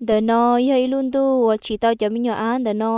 Ntawm no yog ib lub ntuj uas tsim tau cov me nyuam ab ntawm no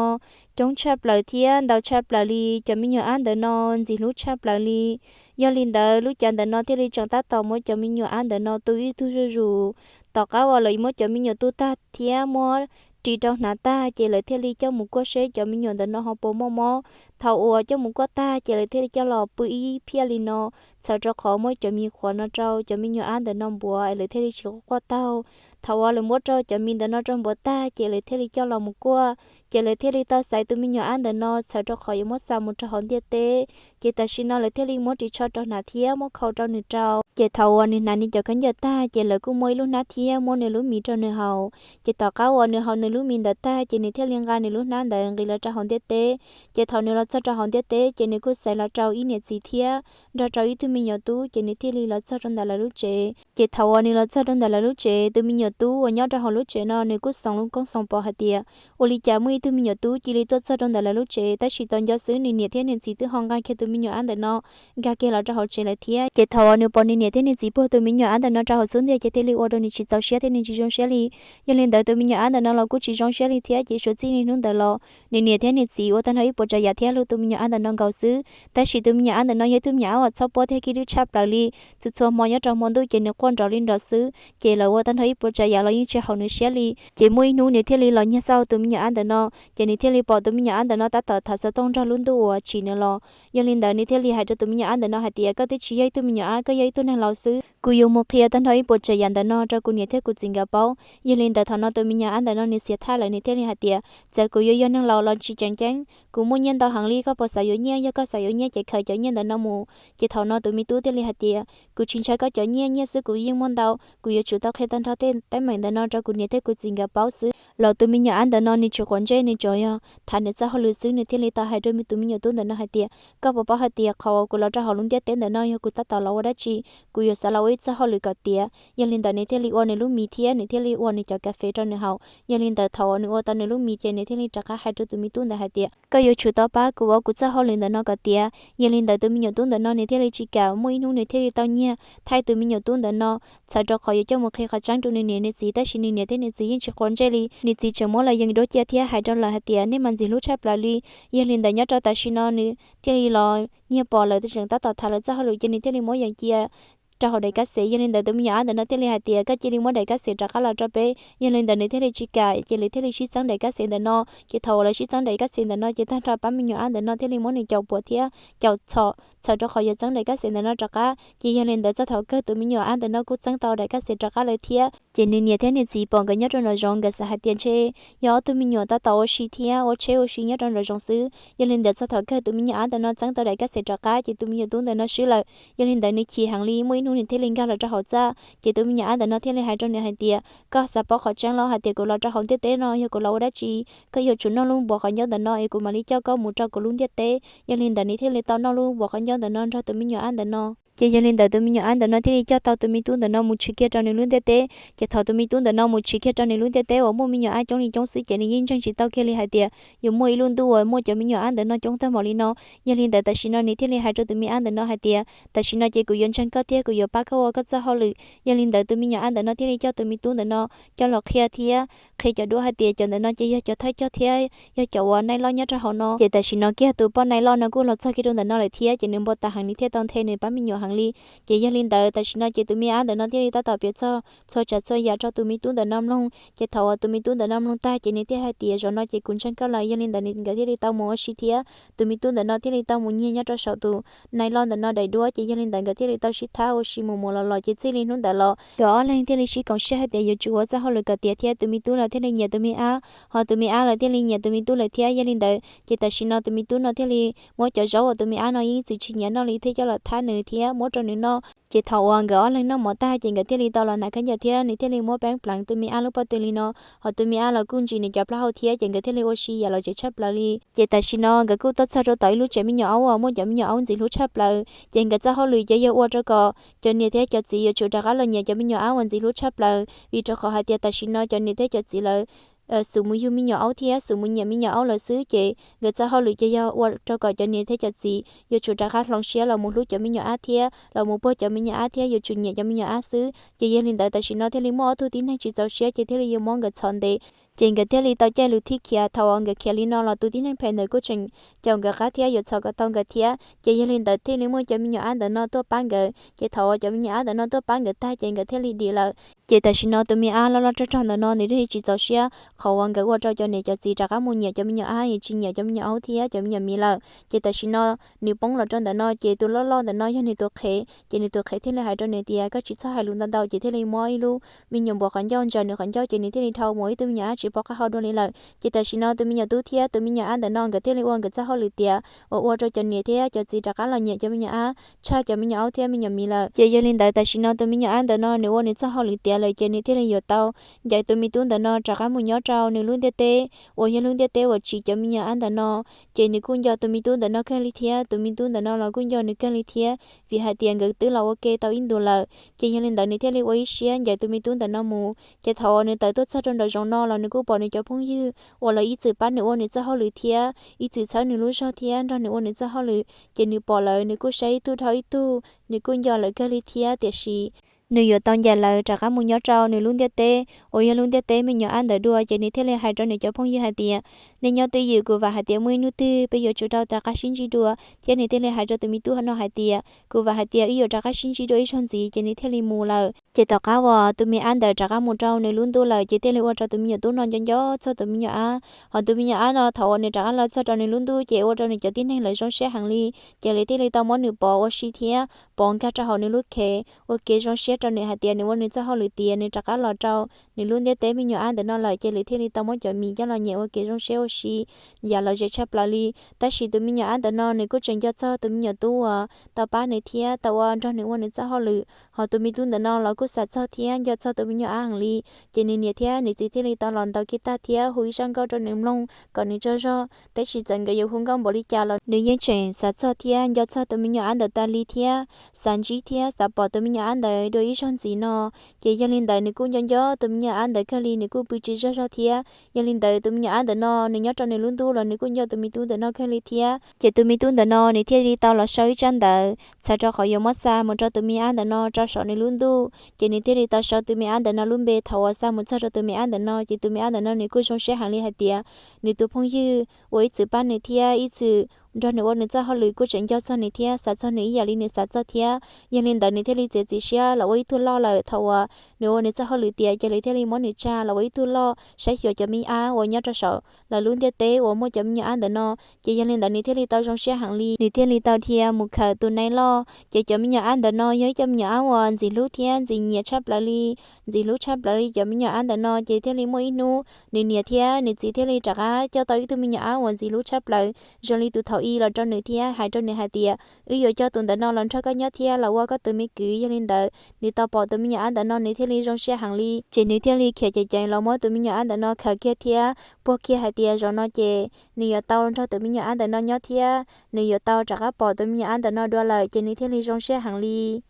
coob tshaj plaws thiab ntau tshaj plaws li. Cov me nyuam ab ntawm no ntxim hlub tshaj plaws li. Yog li ntawd lub cav ntawm no thiaj li tseem tab tom muab cov me nyuam ab ntawm no tu ib tug zuj zus. Tom qab uas lawv muab cov me nyuam tu tag thiab muab ris rau hnav tag ces lawv thiaj li coj mus kuaj seb cov me nyuam ntawm no ho puas muaj mob. Thaum uas coj mus kuaj tag ces lawv thiaj li coj los pw ib phiaj li no, txhawm rau qhov muab cov mis qhuav no rau cov me nyuam ab ntawm no npuav es lawv thiaj li tsis quaj taug. Thaum uas lawv muab rau cov mis ntawm no rau npuav tag ces lawv thiaj li coj los mus kuaj. Ces lawv thiaj li tau xaiv tus me nyuam ab ntawm no txhawm rau qhov yuav muab xa mus rau hauv ntiaj teb. Ces tam sim no lawv thiaj li muab ris tsho rau hnav thiab muab khau rau nws rau. Ces thaum uas nws hnav nws cov khaub ncaws tag ces lawv kuj muab ib lub hnab thiab muab nws lub mis rau nws haus. Ces tom qab uas nws haus nws lub mis ntawd tag ces nws thiaj li nqa nws lub hnab ntawd nqis los rau hauv ntiaj teb. Ces thaum nws los txog rau hauv ntiaj teb ces nws kuj xaiv los rau ib niam txiv thiab nrog rau ib tug me nyuam tub, ces nws thiaj li los txog rau ntawm lawv lub tsev. Ces thaum uas nws los txog rau ntawm lawv lub tsev, tus me nyuam tub uas nyob rau hauv lub tsev no nws kuj xoom lub koob xoom pos hais tias ua li cas muaj ib tug me nyuam tub cia li tuaj txog rau ntawm lawv lub tsev. Tab sis tau nco xwb nws niam thiab nws txiv twb ho nqa kiag tus me nyuam ab ntawm no nkag kiag los rau hauv tsev lawm thiab. Ces thaum uas nws pom nws niam thiab nws txiv puag tus me nyuam ab ntawm no rau hauv xub ntiag ces thiaj li ua rau nws tsis txaus siab thiab nws tsis zoo siab li. Yog li ntawd tus me nyuam ab ntawm no los kuj tsis zoo siab li thiab. Ces suav txij li hnub ntawd los nws niam thiab nws txiv ua tag nrho ib puas tsav yam thiab hlub tus me nyuam ab ntawm no nkaus xwb. Tab sis tus me nyuam ab ntawm no yog ib tug me nyuam ab uas txhob puab thiab kib lwb tshaj plaws li. Txhua txhua hmo nyob rau hmo ntuj ces nws quaj nrov li nrov xwb. Ces lawv ua tag nrho ib puas tsav yam los yeej tsis haum nws siab li. Ces muaj ib hnub nws thiaj li los nyiag xauj tus me nyuam ab ntawm no, ces nws thiaj li pom tus me nyuam ab ntawm no tab tom tham xov tooj nrog lub ntuj uas tsim nws los. Yog li ntawd nws thiaj li hais rau tus me nyuam ab ntawm no hais tias koj twb tsis yog ib tug me nyuam ab, koj yog ib tug neeg laus xwb. Kuv yuav mus qhia tag nrho ib puas tsav yam ntawm no rau kuv niam thiab kuv txiv nkawd paub. Yog li ntawd thaum no tus me nyuam ab ntawm no nws xiav thaj lawm nws thiaj li hais tias txawm kuv yuav yog neeg laus los tsis tseem ceeb, kuv muaj nyiaj ntau heev li, koj puas xav yuav nyiaj? Yog koj xav yuav nyiaj ces khaws cov nyiaj ntawm no mus. Ces thaum no tus me tub thiaj li hais tias kuv tsis ntshai koj cov nyiaj, nyiaj xwb kuv yeej muaj ntau, kuv yuav tsum tau qhia tag nrho tej teeb meem ntawm no rau kuv niam thiab kuv txiv nkawd paub xwb. Los tus me nyuam ab ntawm no nws tsis quav ntsej, nws tsuas yog tham nws txoj hauj lwm xwb. Nws thiaj li tau hais rau tus me nyuam tub ntawm no hais tias koj puas paub hais tias qhov uas kuv los rau hauv lub ntiaj teb ntawm no yog kuv tab tom los ua dab tsi? Kuv yuav xav los ua ib txoj hauj lwm kom tiav. Yog li ntawd nws thiaj li ua nws lub mis thiab nws thiaj li ua nws cov kas fes rau nws haus. Yog li ntawd thaum uas nws ua tau nws lub mis ces nws thiaj li rov qab hais rau tus me tub ntawd hais tias koj yuav tsum tau pab kuv ua kuv txoj hauj lwm ntawm no kom tiav. Yog li ntawd tus me nyuam tub ntawm no nws thiaj li tsis kam. Muaj ib hnub nws thiaj li tau nyiag thaij tus me nyuam tub ntawm no txhawm rau qhov yuav coj mus qhia qhov tseeb rau nws niam nws txiv, tab sis nws niam thiab nws txiv yeej tsis quav ntsej li. Nws txiv tseem muab lawv yees duab cia thiab hais rau lawv hais tias nej mas ntxim hlub tshaj plaws li. Yog li ntawd nyob rau tam sim no nws thiaj li los nyiag pom lawv tseem tab tom tham lawv txoj hauj lwm ces nws thiaj li muab yees cia rau hauv daim kab xes. Yog li ntawd tus me nyuam ab ntawm no thiaj li hais tias koj cia li muab daim kab xes rov qab los rau peb. Yog li ntawd nws thiaj li tsis kam, ces lawv thiaj li sib txeeb daim kab xes ntawm no. Ces thaum uas lawv sib txeeb daim kab xes ntawm no ces tag nrho pab me nyuam ab ntawm no thiaj li muab nws caum puas thiab caum txhom txhawm rau qhov yuav txeeb daim kab xes ntawm no rov qab. Ces yog li ntawd txog thaum kawg tus me nyuam ab ntawm no kuj txeeb tau daim kab xes rov qab lawm thiab. Ces nws niam thiab nws txiv pom nkawd nyob rau nraum zoov nkawd xav hais tias ntshe yog ob tug me nyuam tab tom ua si thiab ua tsheb ua si nyob rau nraum zoov xwb. Yog li ntawd txog thaum kawg tus me nyuam ab ntawm no txeeb tau daim kab xes rov qab ces tus me nyuam tub ntawm no swb lawm. Yog li ntawd nws chim heev li, muaj ib hnub nws thiaj li nkag los rau hauv txaj ces tus me nyuam ab ntawm no thiaj li hais rau nws hais tias koj xav paub qhov tseeb los hais tias kuv los rau hauv ntiaj teb no yog kuv los ua dab tsi? Koj yuav tsum noj lub npuas qhov ncauj ntawm no es kuv mam li coj koj mus rau kuv lub ntiaj teb. Yog li ntawd nws thiaj li tau noj lub npuas qhov ncauj ntawm no nrog tus me nyuam ab ntawm no. Ces yog li ntawd tus me nyuam ab ntawm no thiaj li coj tau tus me tub ntawm no mus tshwm kiag rau nws lub ntiaj teb. Ces thaum tus me tub ntawm no mus tshwm kiag rau nws lub ntiaj teb uas muaj me nyuam ab coob li coob xwb ces nws yeej ntseeg tsis tau kiag li hais tias yuav muaj ib lub ntuj uas muaj cov me nyuam ab ntawm no coob tag npaum li no. Yog li ntawd tam sim no nws thiaj li hais rau tus me ab ntawm no hais tias tam sim no ces kuv yuav ntseeg koj thiab kuv yuav pab koj ua koj txoj hauj lwm. Yog li ntawd tus me nyuam ab ntawm no thiaj li coj tus me tub ntawm no coj los qhia thiab qhia cov duab hais tias cov ntawm no ces yog cov thawj coj thiab yog cov uas nai loj nyob rau hauv no. Ces tam sim no kiag tus poj nai loj no kuj los txog kiag rau ntawm no lawm thiab ces nws npau taws heev li thiaj tau nthe nws pab me nyuam heev li. Ces yog li ntawd tam sim no ces tus me ab ntawm no thiaj li tab tom piav txog txhua tsav txhua yam rau tus me tub ntawm no mloog. Ces thaum uas tus me tub ntawm no mloog tag ces nws thiaj hais tias zaum no ces kuv ntseeg koj lawm. Yog li ntawd nkawd thiaj li tau mus ua si thiab tus me tub ntawm no thiaj li tau mus nyiag nyob rau saum tus nai loj ntawm no daim duab. Ces yog li ntawd nkawd thiaj li tau sib thab ua si mus mus los los ces txij li hnub ntawd los nkawd ob leeg thiaj li sib koom siab hais tias yuav tsum ua txoj hauj lwm kom tiav thiab tus me tub los thiaj li nyiam tus me ab, ho tus me ab los thiaj li nyiam tus me tub lawm thiab. Yog li ntawd ces tam sim no tus me tub no thiaj li muab cov zaub uas tus me ab no yeej txwm tsis nyiam noj li thiaj coj los thab nws thiab muab rau nws noj. Ces thaum uas nkawd ob leeg noj mov tag ces nkawd thiaj li tau los hnav khaub ncaws thiab nws thiaj li muab peeb pleev tus me ab lub pob tw li no, ho tus me ab los kuj ntsis nws cov plaub hau thiab ces nkawd thiaj li ua si yam lom zem tshaj plaws li. Ces tam sim no nkawd kuj tuaj txog rau tom ib lub tsev me nyuam aub uas muaj cov me nyuam aub ntxim hlub tshaj plaws. Ces nkawd txoj hauj lwm ces yog ua rau kom cov niam thiab cov txiv yuav tsum rov qab los nyiam cov me nyuam ab uas ntxim hlub tshaj plaws, vim rau qhov hais tias tam sim no cov niam thiab cov txiv lawv xub mus yug me nyuam aub thiab xub mus nyiam me nyuam aub lawm xwb, ces nkawd txoj hauj lwm ces yog ua rau kom cov niam thiab cov txiv yuav tsum rov qab hloov siab los mus hlub cov me nyuam ab thiab los mus puag cov me nyuam ab thiab yuav tsum nyiam cov me nyuam ab xwb. Ces yog li ntawd tam sim no thiaj li muaj ob tug tib neeg tsis txaus siab ces thiaj li yuav muab nkawd txhom ntev, ces nkawd thiaj li tau caij lus thij khiav. Thaum uas nkawd khiav li no los tus tib neeg phem ntawd kuj tseem caum nkawd qab thiab yuav txhom kom tau nkawd thiab. Ces yog li ntawd thiaj li muaj cov me nyuam ab ntawm no tuaj pab nkawd, ces thaum uas cov me nyuam ab ntawm no tuaj pab nkawd tag ces nkawd thiaj li dim lawm. Ces tam sim no tus me ab loj loj rog rog ntawm no nws thiaj li tsis txaus siab qhov uas nkawd ua rau cov niam cov txiv rov qab mus nyiam cov me nyuam ab es tsis nyiam cov me nyuam aub thiab cov me nyuam miv lawm. Ces tam sim no nws poob los rau ntawm no ces tus loj loj ntawm no yog nws tus qhev, ces nws tus qhev thiaj li hais rau nws tias koj tsis txhob hais lus ntau ntau, ces thiaj li muab ib lub me nyuam npuas qhov ncauj ntsaws nws qhov ncauj ces nws thiaj li dhau mus ib tug me nyuam ab tsis pom qab hau dua li lawm. Ces tam sim no tus me nyuam tub thiab tus me nyuam ab ntawm no nkawd thiaj li ua nkawd txoj hauj lwm tiav uas ua rau cov niam thiab cov txiv rov qab los nyiam cov me nyuam ab tshaj cov me nyuam aub thiab me nyuam miv lawm. Ces yog li ntawd tam sim no tus me nyuam ab ntawm no nws ua nws txoj hauj lwm tiav lawm ces nws thiaj li yuav tau ncaim tus me tub ntawm no rov qab mus nyob rau nws lub ntiaj teb uas yog lub ntiaj teb uas tsim cov me nyuam ab ntawm no. Ces nws kuj nco tus me tub ntawm no kawg li thiab tus me tub ntawm no los kuj nco nws kawg li thiab vim hais tias nkawd twb los ua ke tau ib ntus lawm. Ces yog li ntawd nws thiaj li ua ib siab ncaim tus me tub ntawm no mus. Ces thaum uas nws tawm tuaj txog rau nraum zoov no los nws kuj pom nws cov phooj ywg uas lawv ib txwm pab nws ua nws txoj hauj lwm thiab ib txwm txhawb nws lub zog thiab nrog nws ua nws txoj hauj lwm, ces nws pom lawv nws kuj saib ib tug dhau ib tug, nws kuj nco lawv kawg li thiab. Tiam sis nws yuav tau ncaim lawv rov qab mus nyob rau nws lub ntiaj teb uas yog lub ntiaj teb me nyuam ab ntawd dua. Ces nws thiaj li hais rau nws cov phooj ywg hais tias nej nyob twj ywm, kuv vam hais tias muaj ib hnub twg peb yuav tsum tau rov qab sib ntsib dua. Thiab nws thiaj li hais rau tus me tub no hais tias kuv vam hais tias wb yuav rov qab sib ntsib dua ib zaug ntxiv. Ces nws thiaj li mus lawm. Ces tom qab uas tus me ab ntawd rov qab mus rau nws lub ntuj lawm ces thiaj li ua rau tus me nyuam tub no nco nco txog tus me nyuam ab. Hos tus me nyuam ab no thaum uas nws rov qab los txog rau nws lub ntuj ces ua rau nws cov tib neeg lawv zoo siab heev li. Ces lawv thiaj li tau muab nws pov ua si thiab pov nkag rau hauv nws lub khev ua kev zoo siab rau nws hais tias nws ua nws txoj hauj lwm tiav nws rov qab los rau nws lub ntiaj teb me nyuam ab ntawm no lawm. Ces lawv thiaj li tau muab cov mis coj los nyem ua kev zoo siab ua si yam lom zem tshaj plaws li. Tab sis tus me nyuam ab ntawm no nws kuj tseem nco txog tus me nyuam tub uas tau pab nws thiab tau ua nrog nws ua nws txoj hauj lwm. Hos tus me tub ntawm no los kuj xav txog thiab nco txog tus me nyuam ab heev li. Ces nws niam thiab nws txiv thiaj li tau los ntaus kiv tag thiab hu ib zaj nkauj rau nws mloog kom nws tsaug zog. Tab sis txawm nkawd yuav hu nkauj npaum li cas los nws yeej tseem xav txog thiab nco txog tus me nyuam ab ntawd tas li thiab xav ntsib thiab xav pom tus me nyuam ab ntawd dua ib zaug ntxiv no. Ces yog li ntawd nws kuj nco nco tus me nyuam ab ntawd kawg li, nws kuj pw tsis tsaug zog thiab. Yog li ntawd tus me nyuam ab ntawm no nws nyob rau nws lub ntuj los nws kuj nco tus me tub ntawm no kawg li thiab. Ces tus me tub ntawm no nws thiaj li tau los sau ib tsab ntawv txhawm rau qhov yuav muab xa mus rau tus me ab ntawm no rau saum nws lub ntuj. Ces nws thiaj li tau sau tus me ab ntawm no lub npe. Thaum uas xa mus txog rau tus me ab ntawm no ces tus me ab ntawm no nws kuj zoo siab heev li hais tias nws tus phooj ywg uas ib txwm pab nws thiab ib txwm nrog nws ua nws txoj hauj lwm kuj tseem nco txog nws thiab xav txog nws ib yam li nws xav txog thiab. Yog li ntawd nws thiaj li txiav txim siab los ua ib tug loj lawm. Thaum uas nws ua nws txoj hauj lwm tiav ces lawv thiaj li muab nws tsa los ua ib tug loj saib xyuas cov me ab uas nyob rau saum lawv lub ntiaj teb uas muaj cov me nyuam ab ntawm no. Ces yog li ntawd nws thiaj li tau zoo siab heev li, nws thiaj li tau dhia mus khawm tus nai loj. Ces cov me nyuam ab ntawm no yog ib cov me nyuam ab uas ntxim hlub thiab ntxim nyiam tshaj plaws li. Ntxim hlub tshaj plaws li cov me nyuam ab ntawm no ces thiaj li muaj ib hnub nws niam thiab nws txiv thiaj li rov qab coj tau ib tug me nyuam ab uas ntxim hlub tshaj plaws zoo li tus thaum ub los rau nws thiab hais rau nws hais tias wb yuav coj tus ntawm no los nrog koj nyob thiab los ua koj tus me kwv. Yog li ntawd nws tau pom tus me nyuam ab ntawm no nws thiaj li zoo siab heev li. Ces nws thiaj li khiav ceev ceev los muab tus me nyuam ab ntawm no khawm kiag thiab puag kiag hais tias zaum no ces nws yuav tau nrog tus me nyuam ab ntawm no nyob thiab nws yuav tau rov qab pom tus me nyuam ab ntawm no dua lawm. Ces nws thiaj li zoo siab heev li.